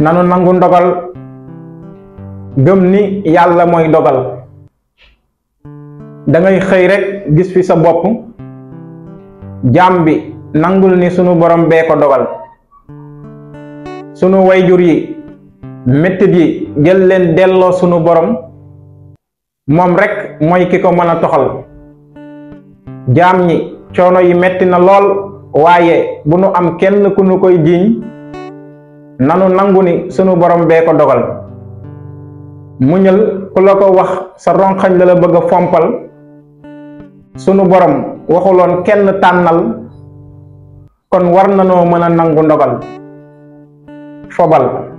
nanu nangu ndogal gëm ni yàlla mooy dogal. da ngay xëy rek gis fi sa bopp jaam bi nangul ni sunu borom bee ko dogal. sunu wayjur yi mettit yi jël leen delloo sunu borom moom rek mooy ki ko mën a toxal. jaam ñi coono yi metti na lool waaye bu nu am kenn ku nu koy jiiñ nanu nangu ni sunu borom bee ko dogal. muñal ku la ko wax sa ronxañ la bëgg a fompal. sunu borom waxuloon kenn tànnal kon war nanoo mën a nangu ndogal. fobal